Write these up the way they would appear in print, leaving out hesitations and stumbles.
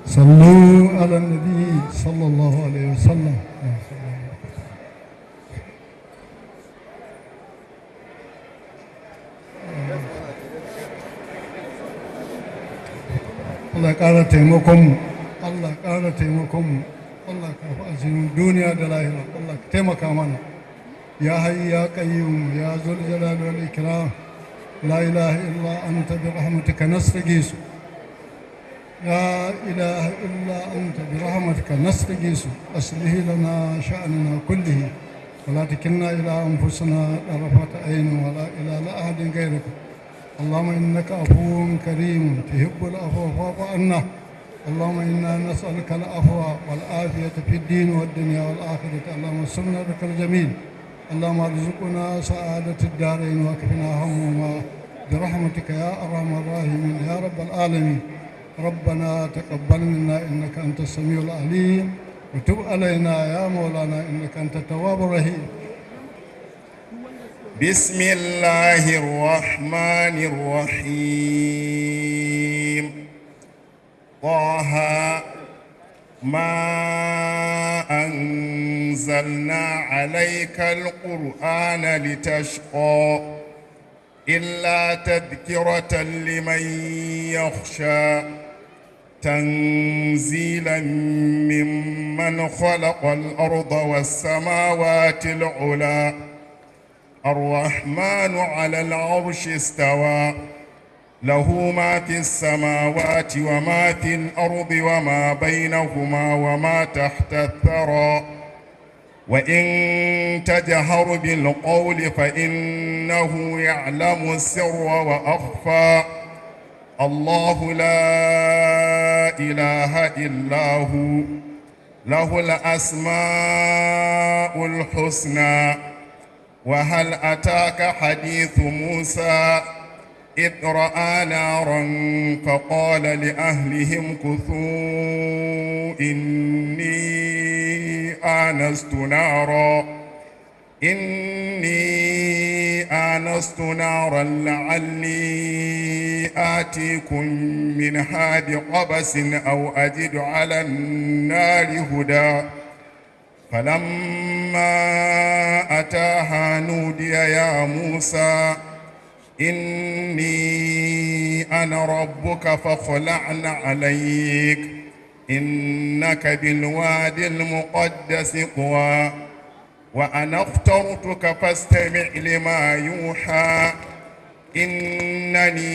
صلوا على النبي صلى الله عليه وسلم. Allah ƙara taimakonmu, Allah ƙara taimakonmu, Allah ka fi asirin duniya da lahira, Allah ka taimaka mana. Ya hayyu ya qayyum ya zul jalali wal ikram, la ilaha illa anta bi rahmatika nastaghis. لا إله إلا أنت برحمتك نستغيث، أصلح لنا شأننا كله ولا تكلنا إلى أنفسنا طرفة عين ولا إلى أحد غيرك. اللهم إنك عفو كريم تحب العفو فاعف عنا. اللهم إنا نسألك العفو والعافية في الدين والدنيا والآخرة. اللهم سمنا بك الجميل. اللهم ارزقنا سعادة الدارين واكفنا همهما برحمتك يا أرحم الراحمين يا رب العالمين. ربنا تقبل منا إنك أنت السميع العليم وتب علينا يا مولانا إنك أنت التواب الرحيم. بسم الله الرحمن الرحيم. طه ما أنزلنا عليك القرآن لتشقى إلا تذكرة لمن يخشى تنزيلا ممن خلق الأرض والسماوات العلى الرحمن على العرش استوى له ما في السماوات وما في الأرض وما بينهما وما تحت الثرى وإن تجهر بالقول فإنه يعلم السر وأخفى الله لا إله إلا هو له الأسماء الحسنى. وهل أتاك حديث موسى إذ رأى نارا فقال لأهلهم كثوا إني آنست نارا لعلي آتيكم منها بقبس أو أجد على النار هدى. فلما أتاها نودي يا موسى إني أنا ربك فاخلع عليك إنك بالوادي المقدس طوى وأنا اخترتك فاستمع لما يوحى إنني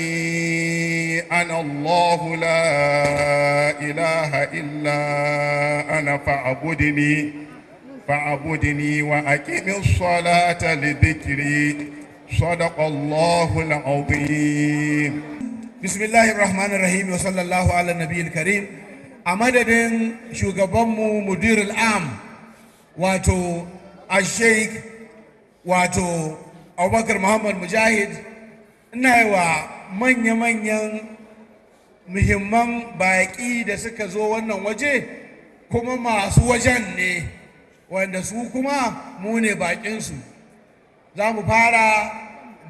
أنا الله لا إله إلا أنا فاعبدني وأقم الصلاة لذكري. صدق الله العظيم. بسم الله الرحمن الرحيم وصلى الله على النبي الكريم. A madadin shugabanmu mudirul am wato Sheikh wato Abubakar Muhammad Mujahid, ina yi wa manya-manyan muhimman baƙi da suka zo wannan waje kuma masu wajen ne wanda su kuma mu ne baƙinsu. Za mu fara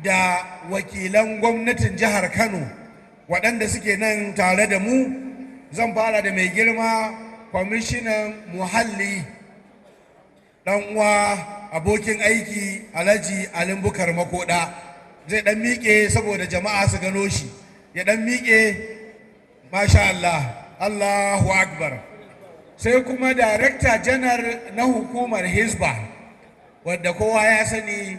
da wakilan gwamnatin jihar Kano waɗanda suke nan tare da mu. Zan fara da mai girma kwamishinan muhalli ɗan uwa abokin aiki Alhaji Alin Bukar Makoda. Zai ɗan miƙe saboda jama'a su gano shi, ya ɗan miƙe, masha Allah, Allahu Akbar. Sai kuma Darakta Janar na hukumar Hizba wadda kowa ya sani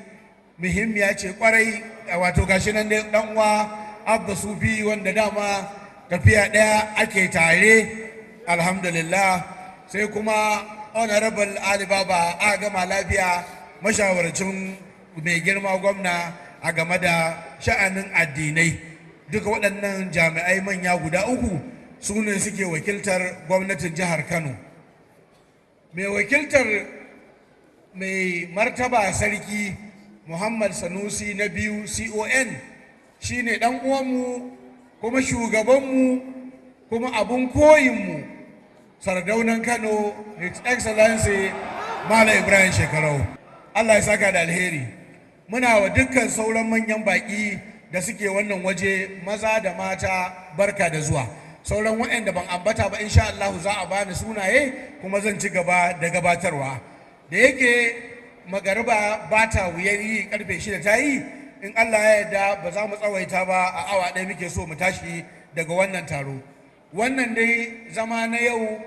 muhimmiya ce kwarai, wato gashi nan dai dan uwa Abba Sufi wanda dama tafiya ɗaya ake tare, alhamdulillah. Sai kuma Honorable Ali Baba a gama lafiya, mashawarcin mai girma gwamna a game da sha'anin addinai. Duka waɗannan jami'ai manya guda uku su ne suke wakiltar gwamnatin jihar Kano. Mai wakiltar mai martaba sarki Muhammad Sanusi na biyu CON shine ɗan uwanmu kuma shugabanmu kuma abun koyinmu, Sardaunan Kano, His Excellency Malam Ibrahim Shekarau. Allah ya saka da alheri. Muna wa dukkan sauran manyan baƙi da suke wannan waje maza da mata barka da zuwa. Sauran waɗanda ban ambata ba insha Allah za a bani sunaye kuma zan ci gaba da gabatarwa. Da yake magariba ba ta wuyar yi, karfe 6 ta yi, in Allah ya yarda ba za mu tsawaita ba, a awa ɗaya muke so mu tashi daga wannan taro. Wannan dai zama na yau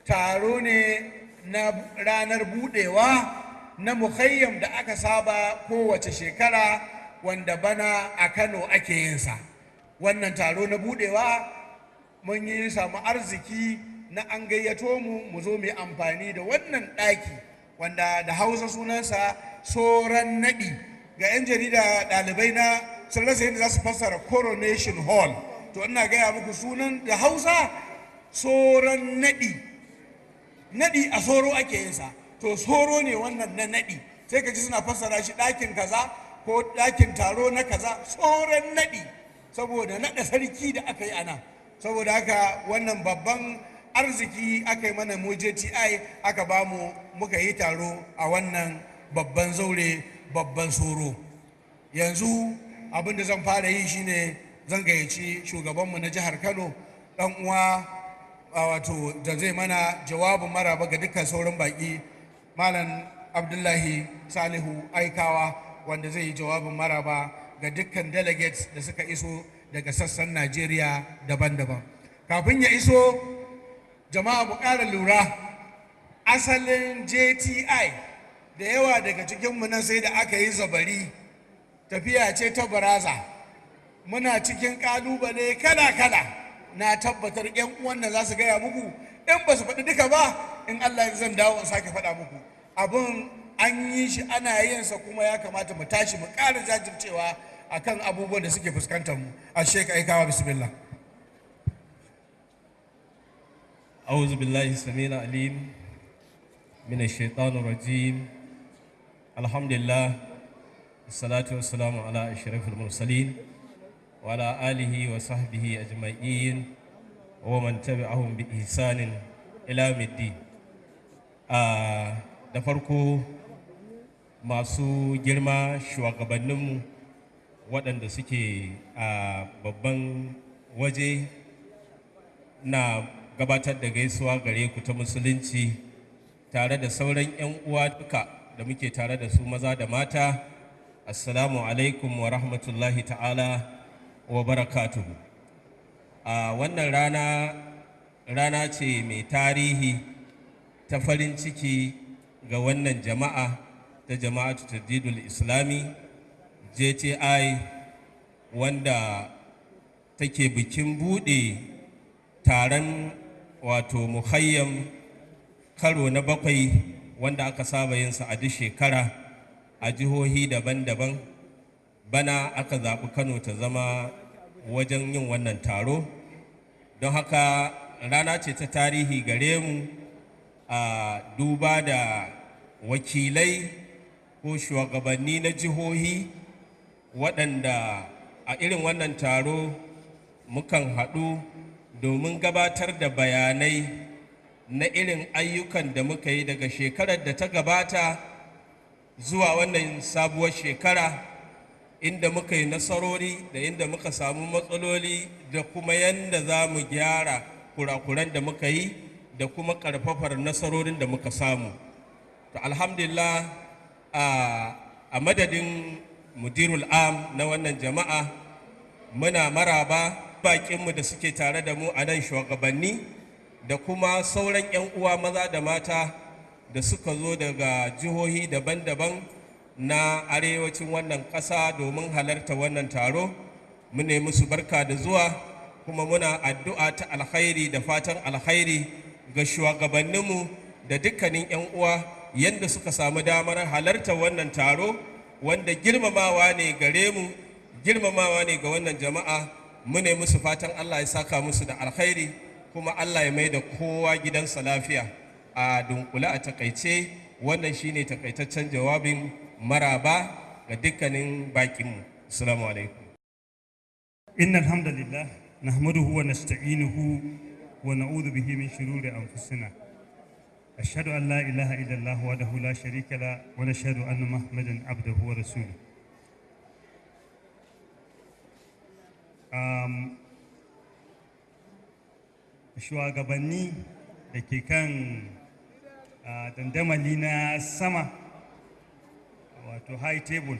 taro ne na ranar budewa na muhayyam da aka saba kowace shekara, wanda bana a Kano ake yinsa. Wannan taro na budewa mun yi samu arziki na an gayyato mu mu zo mu yi amfani da wannan ɗaki wanda da Hausa sunansa Soran Naɗi. Ga 'yan jarida ɗalibai na sun rasa yadda za su fassara Coronation Hall, to ina gaya muku sunan da Hausa Soran Naɗi. Naɗi a soro ake yinsa, to soro ne wannan na naɗi. Sai ka ji suna fassara shi ɗakin kaza ko ɗakin taro na kaza, soran naɗi, saboda naɗa sarki da aka yi a nan. Saboda haka wannan babban arziki aka yi mana mu JTI, aka ba mu muka yi taro a wannan babban zaure, babban soro. Yanzu abin da zan fara yi shine zan gayyaci shugabanmu na jihar Kano, ɗan uwa, wato da zai mana jawabin maraba ga dukkan sauran baki, Malam Abdullahi Salihu Aikawa, wanda zai yi jawabin maraba ga dukkan delegates da suka iso daga sassan Najeriya daban-daban. Kafin ya iso, jama'a mu ƙara lura, asalin JTI da yawa daga cikinmu nan sai da aka yi zabari, tafiya ce ta baraza. Muna cikin ƙalubale kala-kala. Na tabbatar 'yan uwan nan za su gaya muku, in ba su faɗi duka ba, in Allah ya zan dawo in sake faɗa muku. Abin an yi shi, ana yin sa, kuma ya kamata mu tashi mu ƙara jajircewa akan abubuwan da suke fuskantar mu. A Sheik Aikawa, bismillah. أعوذ بالله السميع العليم من الشيطان الرجيم. الحمد لله، والصلاة والسلام على أشرف المرسلين وعلى آله وصحبه أجمعين ومن تبعهم بإحسان إلى يوم الدين. Da farko, masu girma shugabanninmu waɗanda suke a babban waje, na gabatar da gaisuwa gare ku ta Musulunci, tare da sauran 'yan uwa duka da muke tare da su, maza da mata. Assalamu alaikum wa rahmatullahi ta'ala wa barakatuhu. A wannan rana, rana ce mai tarihi ta farin ciki ga wannan jama'a ta Jama'atu Tajdidul Islami, JTI, wanda take bikin buɗe taron wato muhayyam karo na 7, wanda aka saba yinsa a duk shekara a jihohi daban-daban. Bana aka zaɓi Kano ta zama wajen yin wannan taro. Don haka rana ce ta tarihi gare mu, a duba da wakilai ko shugabanni na jihohi waɗanda a irin wannan taro mukan haɗu domin gabatar da bayanai na irin ayyukan da muka yi daga shekarar da ta gabata zuwa wannan sabuwar shekara, inda muka yi nasarori da inda muka samu matsaloli, da kuma yadda za mu gyara kurakuran da muka yi, da kuma ƙarfafar nasarorin da muka samu. To, alhamdulillah, a madadin mudirul am na wannan jama'a, muna maraba bakinmu da suke tare da mu a nan, shugabanni da kuma sauran 'yan uwa maza da mata da suka zo daga jihohi daban-daban na arewacin wannan ƙasa domin halarta wannan taro. Mu ne musu barka da zuwa, kuma muna addu'a ta alkhairi da fatan alkhairi ga shugabanninmu da dukkanin 'yan uwa yadda suka samu damar halarta wannan taro, wanda girmamawa ne gare mu, girmamawa ne ga wannan jama'a. Mu ne musu fatan Allah ya saka musu da alkhairi, kuma Allah ya mai da kowa gidansa lafiya. A dunkule, a takaice, wannan shine takaitaccen jawabin maraba ga dukkanin bakinmu. Assalamu alaikum. إن الحمد لله نحمده ونستعينه ونعوذ به من شرور أنفسنا. أشهد أن لا إله إلا الله وحده لا شريك له، ونشهد أن محمدا عبده ورسوله. Shugabanni da ke kan dandamali na sama, wato high table,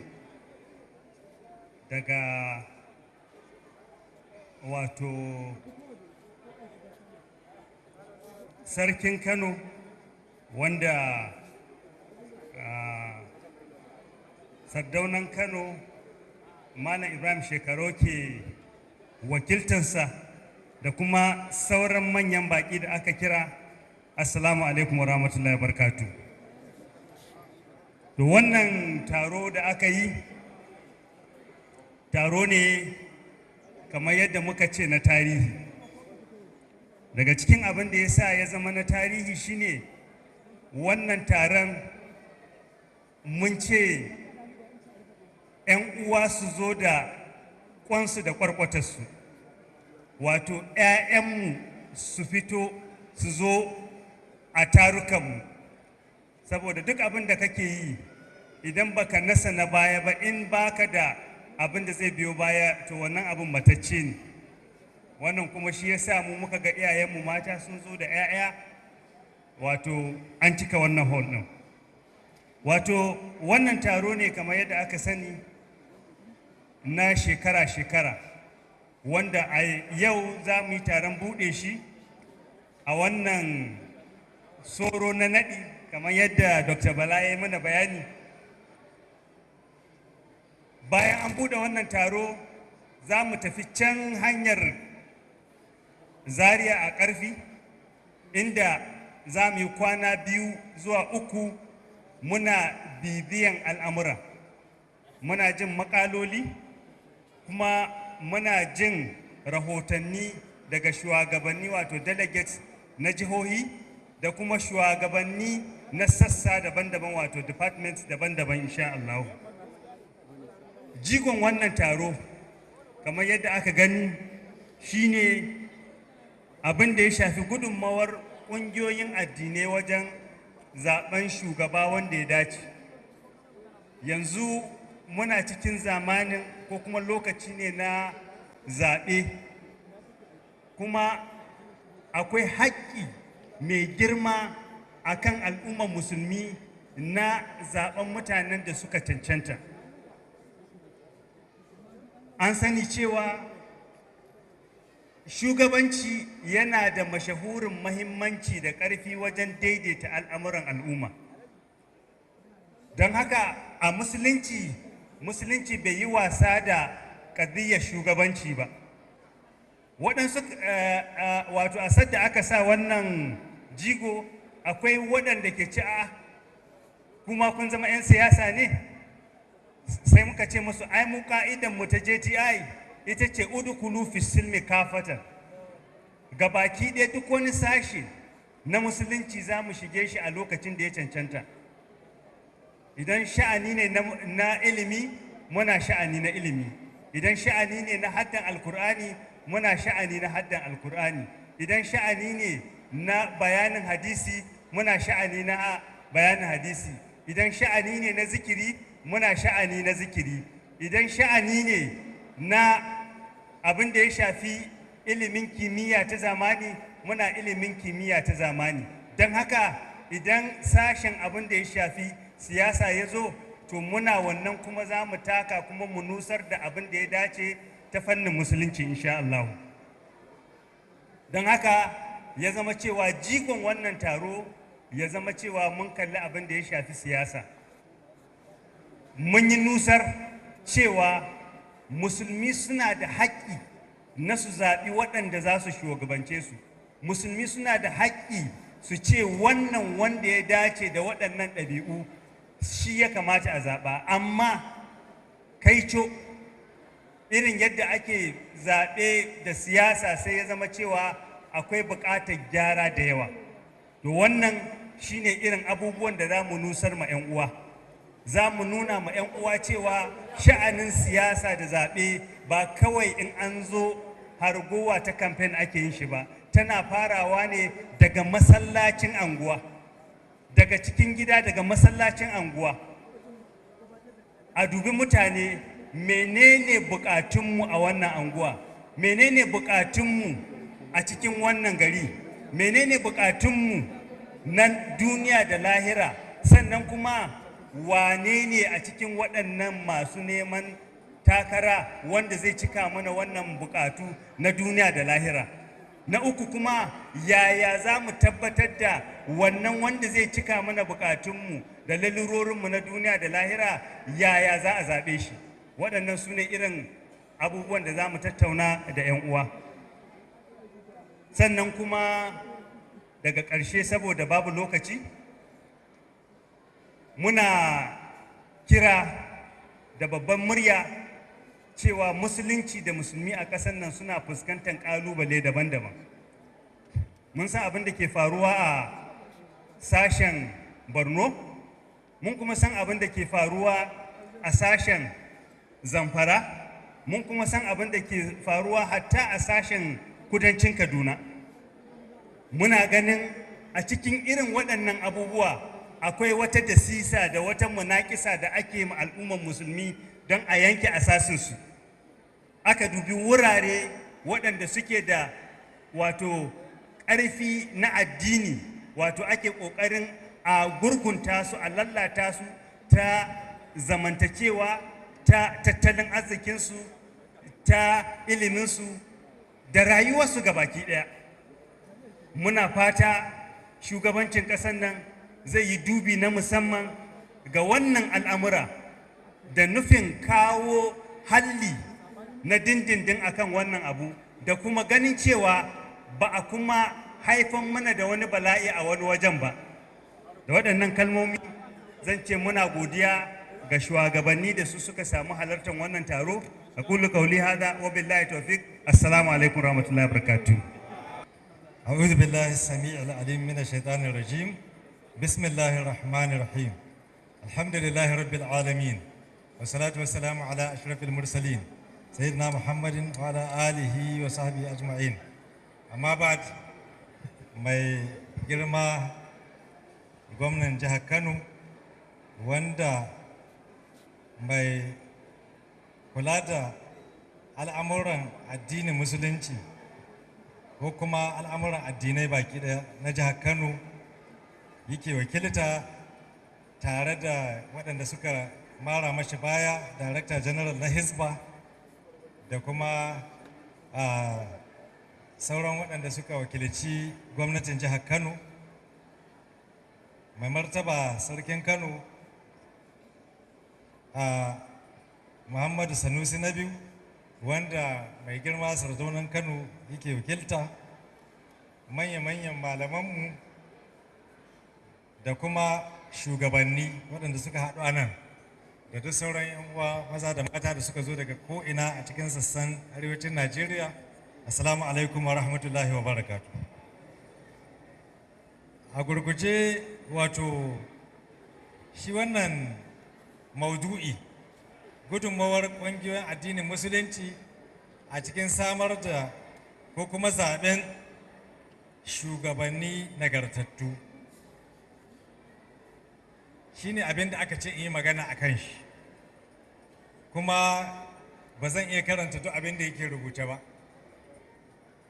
daga wato Sarkin Kano, wanda Sardaunan Kano Malam Ibrahim Shekarau ke wakiltansa, da kuma sauran manyan baƙi da aka kira, assalamu alaikum wa rahmatullahi wa barakatuh. To, wannan taro da aka yi, taro ne kamar yadda muka ce na tarihi. Daga cikin abin da ya sa ya zama na tarihi shine wannan taron mun ce 'yan uwa su zo da kwansu da kwarkwatarsu, wato 'ya'yanmu su fito su zo a tarukanmu, saboda duk abin da kake yi, idan baka nasa na baya ba, in baka da abin da zai biyo baya, to wannan abin matacce ne. Wannan kuma shi ya sa mu muka ga iyayenmu mata sun zo da 'ya'ya, wato an cika wannan hall ɗin. Wato wannan taro ne, kamar yadda aka sani, na shekara-shekara, wanda a yau za mu yi taron buɗe shi a wannan soro na naɗi, kamar yadda Dr. Bala ya yi mana bayani. Bayan an buɗe wannan taro, za mu tafi can hanyar Zaria a Ƙarfi, inda za mu yi kwana 2 zuwa 3 muna bibiyan al'amura, muna jin makaloli, kuma muna jin rahotanni daga shugabanni, wato delegates na jihohi, da kuma shugabanni na sassa daban-daban, wato departments daban-daban, insha Allah. Jigon wannan taro, kamar yadda aka gani, shine abin da ya shafi gudunmawar ƙungiyoyin addinai wajen zaben shugaba wanda ya dace. Yanzu muna cikin zamanin ko kuma lokaci ne na zaɓe, kuma akwai haƙƙi mai girma akan al'ummar Musulmi na zaben mutanen da suka cancanta. An sani cewa shugabanci yana da mashahurin mahimmanci da ƙarfi wajen daidaita al'amuran al'umma. Don haka a Musulunci, Musulunci bai yi wasa da ƙadiyyar shugabanci ba. Waɗansu, wato a sadda aka sa wannan jigo, akwai waɗanda ke ci a kuma kun zama 'yan siyasa ne. Sai muka ce musu, ai mu ka'idan mu ta JTI ita ce udkhulu fi silmi kafatan, gabaki ɗaya duk wani sashi na Musulunci za mu shige shi a lokacin da ya cancanta. Idan sha'ani ne na ilimi, muna sha'ani na ilimi. Idan sha'ani ne na haddan Alkur'ani, muna sha'ani na haddan Alkur'ani. Idan sha'ani ne na bayanin hadisi, muna sha'ani na bayanin hadisi. Idan sha'ani ne na zikiri, muna sha'ani na zikiri. Idan sha'ani ne na abin da ya shafi ilimin kimiyya ta zamani, muna ilimin kimiyya ta zamani. Don haka idan sashen abin da ya shafi siyasa ya zo, to muna wannan, kuma za mu taka kuma mu nusar da abin da ya dace ta fannin Musulunci, insha Allah. Don haka ya zama cewa jigon wannan taro ya zama cewa mun kalli abin da ya shafi siyasa. Mun yi nusar cewa Musulmi suna da haƙƙi na su zaɓi waɗanda za su shugabance su. Musulmi suna da haƙƙi su ce wannan wanda ya dace da waɗannan ɗabi'u shi ya kamata a zaɓa. Amma kaico, irin yadda ake zaɓe da siyasa, sai ya zama cewa akwai buƙatar gyara da yawa. To, wannan shine irin abubuwan da za mu nusar ma 'yan uwa. Za mu nuna ma 'yan uwa cewa sha'anin siyasa da zaɓe ba kawai in an zo hargowa ta kamfen ake yin shi ba. Tana farawa ne daga masallacin anguwa, daga cikin gida, daga masallacin anguwa. A dubi mutane, menene bukatunmu a wannan anguwa, menene bukatunmu a a cikin wannan gari? Menene bukatunmu na duniya da lahira? Sannan kuma wane ne a cikin waɗannan masu neman takara wanda zai cika mana wannan bukatu na duniya da lahira? Na uku kuma, yaya za mu tabbatar da wannan wanda zai cika mana bukatunmu da lalurorinmu na duniya da lahira, yaya za a zaɓe shi? Waɗannan su ne irin abubuwan da za mu tattauna da 'yan uwa. Sannan kuma daga ƙarshe, saboda babu lokaci, muna kira da babban murya cewa Musulunci da Musulmi a ƙasar nan suna fuskantar ƙalubale daban-daban. Mun san abin da ke faruwa a sashen Borno, mun kuma san abin da ke faruwa a sashen Zamfara, mun kuma san abin da ke faruwa hatta a sashen kudancin Kaduna. Muna ganin a cikin irin waɗannan abubuwa akwai wata dasisa da wata munakisa da ake ma al'ummar Musulmi don a yanke asasinsu. Aka dubi wurare waɗanda suke da wato ƙarfi na addini, wato ake ƙoƙarin a gurgunta su, a lallata su ta zamantakewa, ta tattalin arzikinsu, ta iliminsu da rayuwarsu gabaki ɗaya. Muna fata shugabancin ƙasar nan zai yi dubi na musamman ga wannan al'amura da nufin kawo halli na dindindin akan wannan abu, da kuma ganin cewa ba a kuma haifan mana da wani bala'i a wani wajen ba. Da waɗannan kalmomi zan ce muna godiya ga shugabanni da su suka samu halartar wannan taro. Aqulu qawli hadha wa billahi tawfiq. Assalamu alaikum warahmatullahi wabarakatuh. أعوذ بالله السميع العليم من الشيطان الرجيم. بسم الله الرحمن الرحيم. الحمد لله رب العالمين، والصلاة والسلام على أشرف المرسلين، سيدنا محمد وعلى آله وصحبه أجمعين. أما بعد، mai girma gwamnan jihar Kano, wanda mai kula da al'amuran addinin Musulunci ko kuma al'amuran addinai baki daya na jihar Kano yake wakilta, tare da waɗanda suka mara mashi baya, Director General na Hisba da kuma sauran waɗanda suka wakilci gwamnatin jihar Kano, mai martaba Sarkin Kano Muhammadu Sanusi na Biyu, wanda mai girma Sardaunan Kano yake wakilta, manya-manyan malamanmu da kuma shugabanni waɗanda suka haɗu a nan, da duk sauran 'yan uwa maza da mata da suka zo daga ko'ina a cikin sassan arewacin Najeriya, assalamu alaikum wa rahmatullahi wa barakatu. A gurguje, wato shi wannan maudu'i, gudunmawar ƙungiyoyin addinin Musulunci a cikin samar da ko kuma zaben shugabanni nagartattu, shine abin da aka ce in yi magana a kan shi. Kuma ba zan iya karanta duk abin da yake rubuce ba,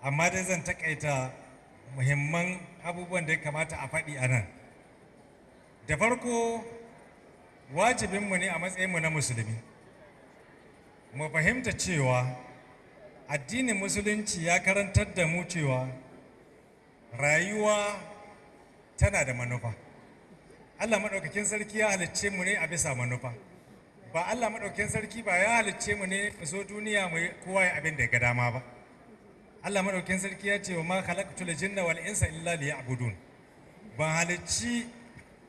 amma dai zan takaita muhimman abubuwan da ya kamata a faɗi a nan. Da farko, wajibinmu ne a matsayinmu na Musulmi mu fahimta cewa addinin Musulunci ya karantar da mu cewa rayuwa tana da manufa. Allah Maɗaukakin Sarki ya halicce mu ne a bisa manufa. Ba Allah Maɗaukakin Sarki ba ya halicce mu ne mu zo duniya mu kowa ya abin da ya ga dama ba. Allah Maɗaukakin Sarki ya ce: "Wa ma khalaqtul jinna wal insa illa liya'budun." Ban halicci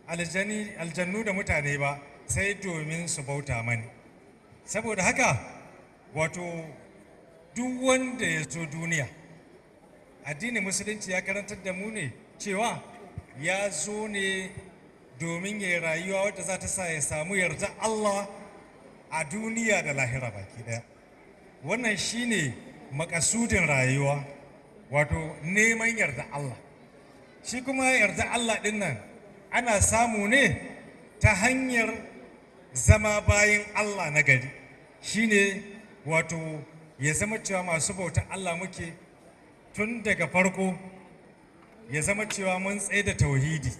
aljani aljannu da mutane ba sai domin su bauta mani. Saboda haka, wato duk wanda ya zo duniya, addinin Musulunci ya karantar da mu ne cewa ya zo ne domin ya yi rayuwa wadda za ta sa ya samu yarda Allah a duniya da lahira baki daya. Wannan shine makasudin rayuwa, wato neman yarda Allah. Shi kuma yarda Allah din nan ana samu ne ta hanyar zama bayin Allah na gari, shine wato ya zama cewa masu bautar Allah muke. Tun daga farko ya zama cewa mun tsaye da tauhidi,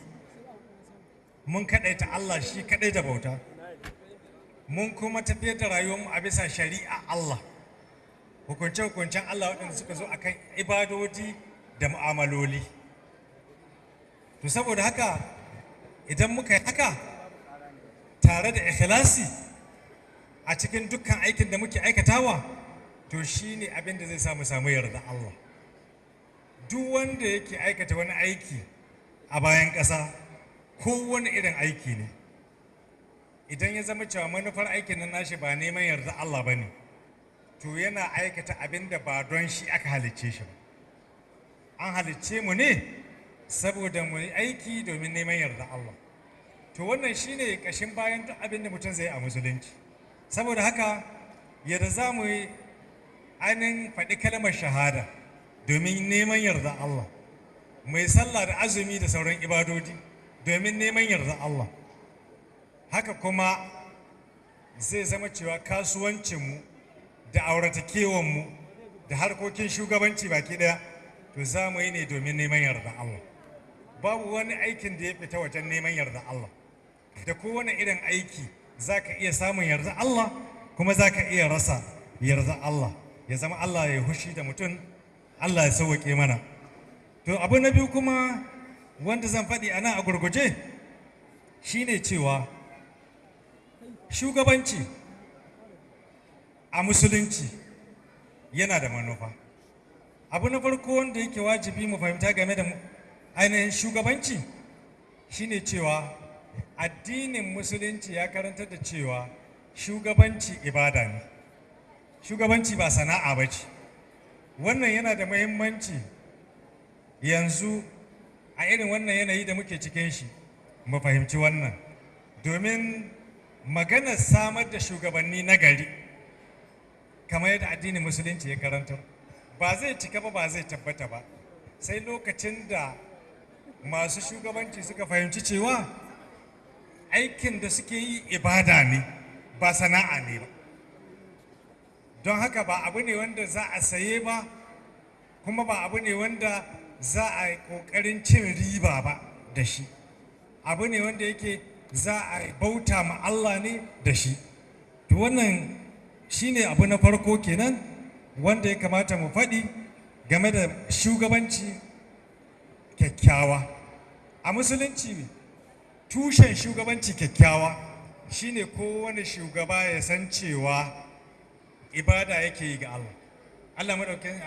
mun kaɗaita Allah shi kaɗai da bauta, mun kuma tafiyar da rayuwarmu a bisa shari'a Allah, hukunce-hukuncen Allah waɗanda suka zo akan ibadodi da mu'amaloli. To saboda haka, idan muka yi haka tare da ikhlasi a cikin dukkan aikin da muke aikatawa, to shine abin da zai samu samu yarda Allah. Duk wanda yake aikata wani aiki a bayan ƙasa, kowane irin aiki ne, idan ya zama cewa manufar aikin nan nashi ba neman yarda Allah ba ne, to yana aikata abin da ba don shi aka halicce shi ba. An halicce mu ne saboda mu yi aiki domin neman yarda Allah. To wannan shine kashin bayan duk abin da mutum zai yi a musulunci. Saboda haka, yadda za mu yi ainihin faɗi kalmar shahada domin neman yarda Allah, mai sallah da azumi da sauran ibadodi domin neman yarda Allah, haka kuma zai zama cewa kasuwancinmu da auratakewanmu da harkokin shugabanci baki ɗaya, to za mu yi ne domin neman yarda Allah. Babu wani aikin da ya fita wajen neman yarda Allah. Da kowane irin aiki za ka iya samun yarda Allah, kuma za ka iya rasa yarda Allah, ya zama Allah ya hushi da mutum. Allah ya sauwaƙe mana. To abu na biyu kuma wanda zan faɗi a nan a gurguje shine cewa shugabanci a musulunci yana da manufa. Abu na farko wanda yake wajibi mu fahimta game da ainihin shugabanci shine cewa addinin musulunci ya karantar da cewa shugabanci ibada ne, shugabanci ba sana'a ba ce. Wannan yana da muhimmanci yanzu a irin wannan yanayi da muke cikin shi mu fahimci wannan, domin maganar samar da shugabanni na gari kamar yadda addinin musulunci ya karantar ba zai cika ba, ba zai tabbata ba, sai lokacin da masu shugabanci suka fahimci cewa aikin da suke yi ibada ne, ba sana'a ne ba. Don haka ba abu ne wanda za a saye ba, kuma ba abu ne wanda za a yi ƙoƙarin cin riba ba da shi. Abu ne wanda yake za a bauta ma Allah ne da shi. To wannan shine abu na farko kenan wanda ya kamata mu faɗi game da shugabanci kyakkyawa a musulunci. Tushen shugabanci kyakkyawa shine kowane shugaba ya san cewa ibada yake yi ga Allah. Allah maɗaukin